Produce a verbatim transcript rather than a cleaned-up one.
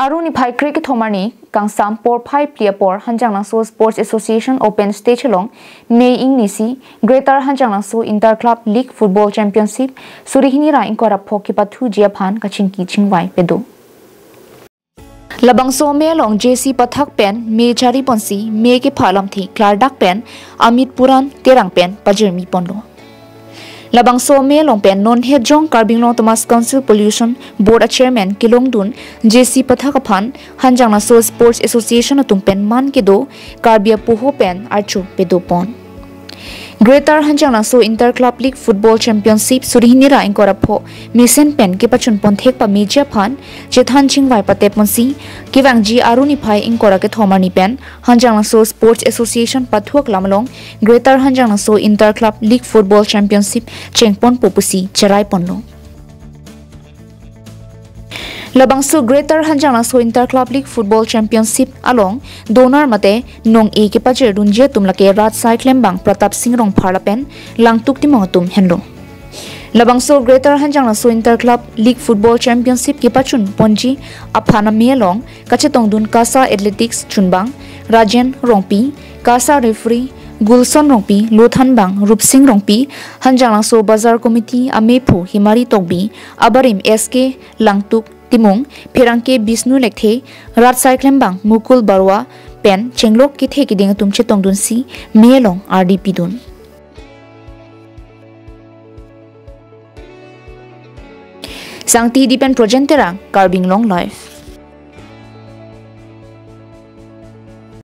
Aru niphai kre kethom arni kangsam porphai phli apor Hanjanglangso Sports Association Open Stage along May ingni isi Greater Hanjanglangso Inter Club League Football Championship suri hini ra ingkoi ra pho kepathuji aphan kachingki chingvai pado. Labangso amei along jersey pathak pen mei chari ponsi mei kepha alamthe klardak pen Amit Puran Terang pen pajirmi ponlo. Labangso amei along pen non hejong Karbi Anglong Autonomous Council Pollution Board a Chairman kelongdun jersey pathak aphan Hanjanglangso Sports Association atum pen man kedo Karbi apoho pen archo pado pon. Greater Hanjanglangso Inter Club League Football Championship suri hini ra ingkoi ra pho mesen pen kepachun pon thek pameji aphan chethan chingvai patep ponsi kevangji aru niphai ingkoi ra kethom arni pen Hanjanglangso Sports Association pathu aklam along Greater Hanjanglangso Inter Club League Football Championship chengponpo pusi cherai ponlo. Labangso Greater Hanjanglangso Inter Club League Football Championship along donor mate nong-e kepajirdunji atum lake Rajsai Klembang, Pratap Sing Rongphar lapen Langtuk Timung atum henlo. Labangso Greater Hanjanglangso Inter Club League Football Championship kepachun ponji aphan amei along kachetongdun KASA Athletics chunbang Rajen Rongpi, KASA referee Gulson Rongpi, lothanbang Rupsing Rongpi, Hanjanglangso Bazar Committee amephu Himari Tokbi, abarim S K Langtuk Timung, pherangke Bishnu Lekthe, Rajsai Klembang Mukul Barua pen chenglok kethe kiding atum chetongdunsi mei along ardi pidun. Sangti Dipen Projen Terang, Karbi Anglong Live.